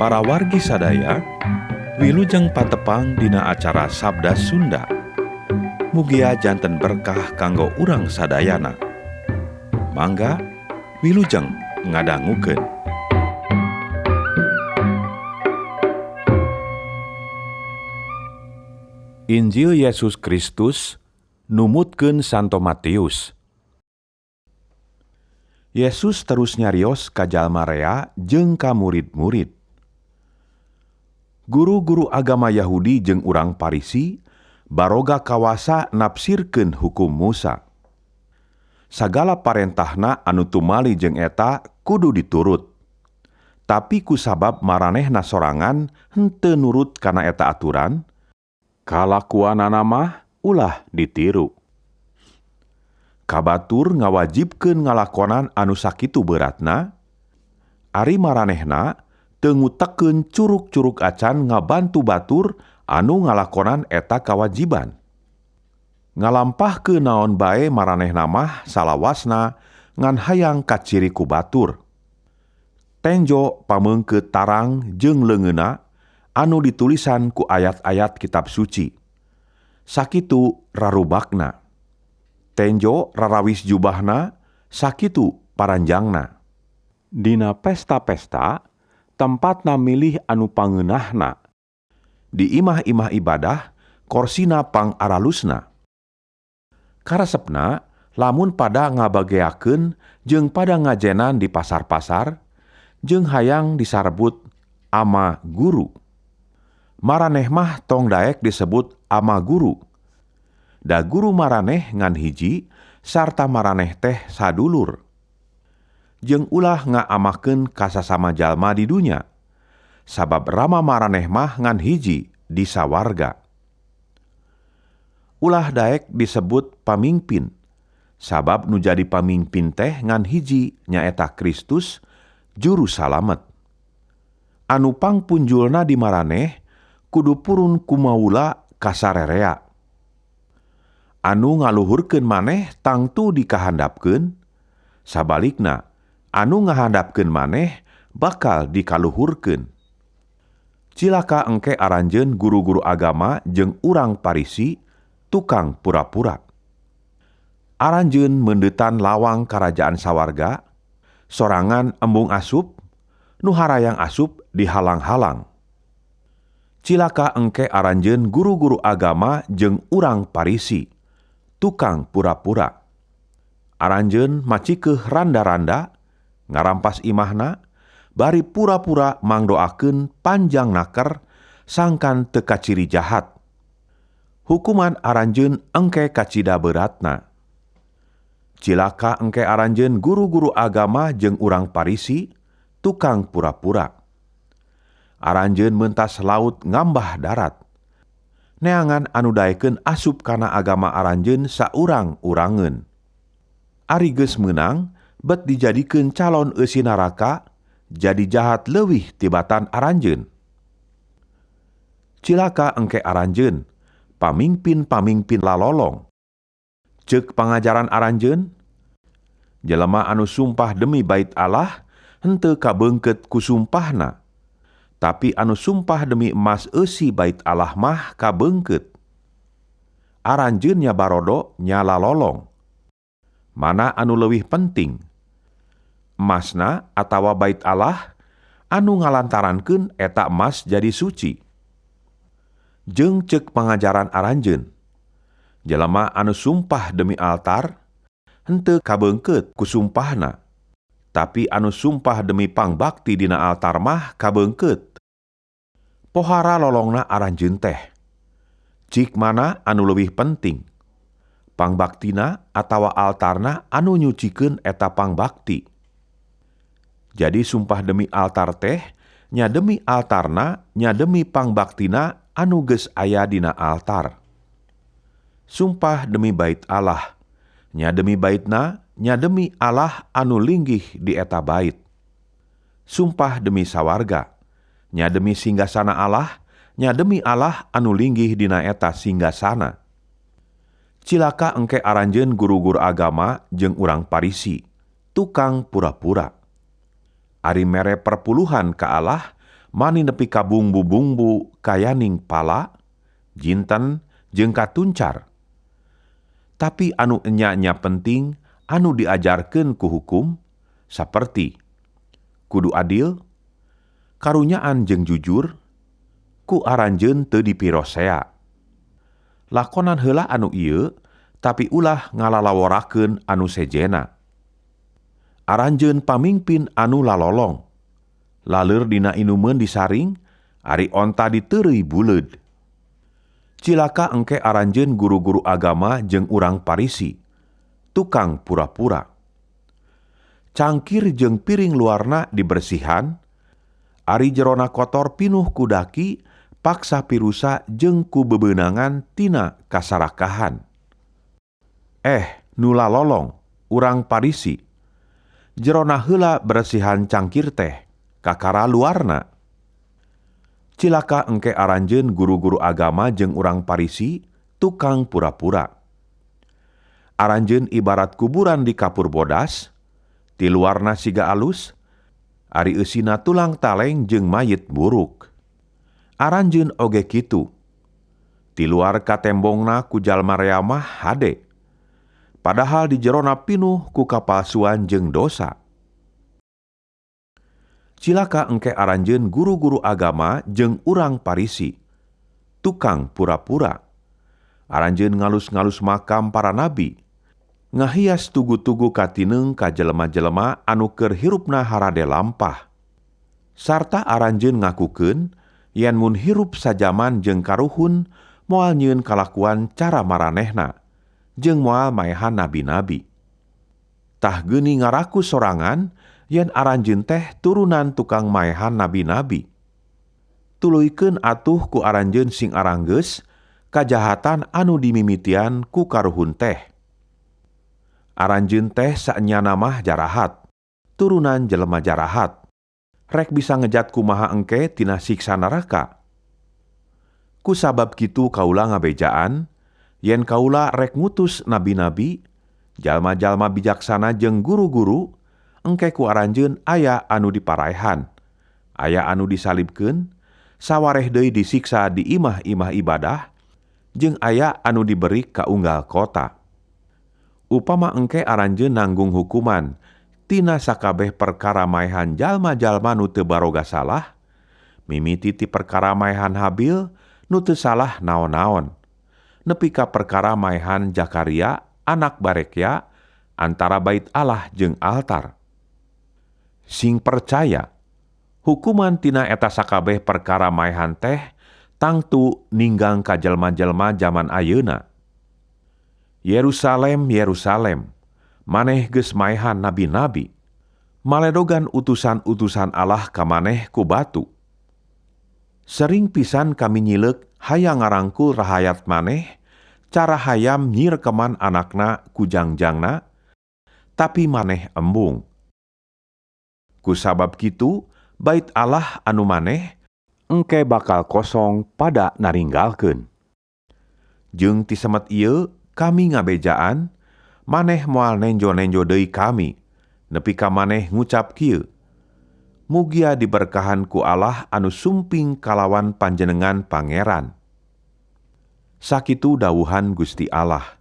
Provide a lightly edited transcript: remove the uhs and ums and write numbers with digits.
Para wargi sadaya, wilujeng patepang dina acara Sabda Sunda. Mugia janten berkah kanggo urang sadayana. Mangga wilujeng ngadangukeun. Injil Yesus Kristus numutkeun Santo Matius. Yesus terus nyarios ka jalma rea jeung ka murid-murid. Guru-guru agama Yahudi jeung urang Parisi baroga kawasa napsirkeun hukum Musa. Sagala parentahna anu tumali jeung eta kudu diturut. Tapi kusabab maranehna sorangan henteu nurut kana eta aturan, kalakuanana mah ulah ditiru. Kabatur ngawajibkeun ngalakonan anu sakitu beratna, ari maranehna teu ngutekeun curug-curug acan ngabantu batur anu ngalakonan eta kawajiban. Ngalampahkeun naon bae maranehna mah salawasna ngan hayang kaciri ku batur. Tenjo pameungkeut tarang jeung leungeunna anu ditulisan ku ayat-ayat kitab suci. Sakitu rarubakna. Tenjo rarawis jubahna, sakitu paranjangna. Dina pesta-pesta, tempatna milih anu pangeunahna. Di imah-imah ibadah, korsina pangaralusna. Karesepna, lamun pada ngabageakeun jeung pada ngajenan di pasar-pasar, jeung hayang disarebut ama guru. Maraneh mah tong daek disebut ama guru. Da guru maraneh ngan hiji sarta maraneh teh sadulur. Jeung ulah ngaamakeun ka sasama jalma di dunya, sabab rama maraneh mah ngan hiji di sawarga. Ulah daek disebut pamingpin, sabab nu jadi pamingpin teh ngan hiji nyaeta Kristus juru salamet. Anu pangpunjulna di maraneh kudu purun kumaula kasarerea. Anu ngaluhurkeun maneh tangtu dikahandapkeun, sabalikna anu ngahandapkeun maneh bakal dikaluhurkeun. Cilaka engke aranjeun guru-guru agama jeung urang Parisi tukang pura-pura. Aranjeun meundeutan lawang karajaan sawarga, sorangan embung asup, nu harayang asup dihalang-halang. Cilaka engke aranjeun guru-guru agama jeung urang Parisi tukang pura-pura. Aranjeun macikeuh randa-randa, ngarampas imahna, bari pura-pura mangdoakeun panjang naker sangkan teu kaciri jahat. Hukuman aranjeun engke kacida beratna. Cilaka engke aranjeun guru-guru agama jeung urang Parisi tukang pura-pura. Aranjeun mentas laut ngambah darat. Neangan anu daekeun asup kana agama aranjeun saurang-urangeun. Ari geus meunang, bet dijadikeun calon eusi neraka, jadi jahat leuwih tibatan aranjeun. Cilaka engke aranjeun, pamingpin-pamingpin lalolong. Ceuk pangajaran aranjeun, jelema anu sumpah demi bait Allah henteu kabeungkeut ku sumpahna. Tapi anu sumpah demi emas eusi bait Allah mah kabeungkeut. Aranjeun nya barodo nya lalolong. Mana anu leuwih penting? Emasna atawa bait Allah anu ngalantarankeun eta emas jadi suci. Jeung ceuk pangajaran aranjeun, jelema anu sumpah demi altar henteu kabeungkeut ku sumpahna. Tapi anu sumpah demi pangbakti dina altar mah kabeungkeut. Pohara lolongna aranjeun teh. Cik mana anu leuwih penting? Pangbaktina atawa altarna anu nyucikeun eta pangbakti. Jadi sumpah demi altar teh nya demi altarna nya demi pangbaktina anu geus aya dina altar. Sumpah demi bait Allah nya demi baitna nya demi Allah anu linggih di eta bait. Sumpah demi sawarga nya demi singgasana Allah, nya demi Allah anu linggih dina eta singgasana. Cilaka engke aranjeun guru-guru agama jeung urang Parisi, tukang pura-pura. Ari mere perpuluhan ka Allah mani nepi ka bungbu-bungbu kayaning pala, jinten jeung katuncar. Tapi anu enya-enya penting anu diajarkeun ku hukum saperti kudu adil, karunyaan jeung jujur, ku aranjeun teu dipirosea. Lakonan heula anu ieu, tapi ulah ngalalaworakeun anu sejena. Aranjeun pamingpin anu lalolong, laleur dina inumeun disaring, ari onta diteureuy buleud. Cilaka engke aranjeun guru-guru agama jeung urang Parisi, tukang pura-pura. Cangkir jeung piring luarna dibersihan, ari jerona kotor pinuh ku daki, paksa pirusa jeung ku bebeunangan tina kasarakahan. Nu lalolong, urang Parisi, jerona heula bersihan cangkir teh, kakara luarna. Cilaka engke aranjeun guru-guru agama jeung urang Parisi, tukang pura-pura. Aranjeun ibarat kuburan di kapur bodas, ti luarna siga alus, ari eusina tulang taleng jeung mayit buruk. Aranjeun oge kitu, ti luar katembongna ku jalma reamah hade, padahal di jerona pinuh ku kapalsuan jeung dosa. Cilaka engke aranjeun guru-guru agama jeung urang Parisi, tukang pura-pura. Aranjeun ngalus-ngalus makam para nabi, ngahias tugu-tugu katineung ka jelema-jelema anu keur hirupna harade lampah. Sarta aranjeun ngakukeun yen mun hirup sajaman jeung karuhun moal nyieun kalakuan cara maranehna, jeung moal maehan nabi-nabi. Tah geuni ngaraku sorangan yen aranjeun teh turunan tukang maehan nabi-nabi. Tuluykeun atuh ku aranjeun sing aranggeus kajahatan anu dimimitian ku karuhun teh. Aranjeun teh saenyana mah jarahat, turunan jelema jarahat. Rek bisa ngejat kumaha engke tina siksa neraka. Ku sabab kitu kaula ngabejaan, yen kaula rek ngutus nabi-nabi, jalma-jalma bijaksana jeung guru-guru, engke ku aranjeun aya anu diparaehan, aya anu disalibkeun, sawareh deui disiksa di imah-imah ibadah, jeung aya anu diberi ka unggal kota. Upama engke aranjeun nanggung hukuman tina sakabeh perkara maehan jalma-jalma nu teu baroga salah, mimiti ti perkara maehan Habil nu teu salah naon-naon, nepi ka perkara maehan Zakaria anak Barekya antara bait Allah jeung altar. Sing percaya, hukuman tina eta sakabeh perkara maehan teh tangtu ninggang ka jelma-jelma jaman ayeuna. Yerusalem, Yerusalem, maneh geus maehan nabi-nabi, maledogan utusan-utusan Allah ka maneh ku batu. Sering pisan kami nyileuk hayang ngarangkul rahayat maneh, cara hayam nyirkeman anakna ku jangjangna, tapi maneh embung. Ku sabab kitu, bait Allah anu maneh engke bakal kosong pada naringgalkeun. Jeung ti semet ieu kami ngabejaan, maneh moal nenjo-nenjo deui kami, nepi ka maneh ngucap kieu, mugia diberkahan ku Allah anu sumping kalawan panjenengan pangeran. Sakitu dawuhan Gusti Allah.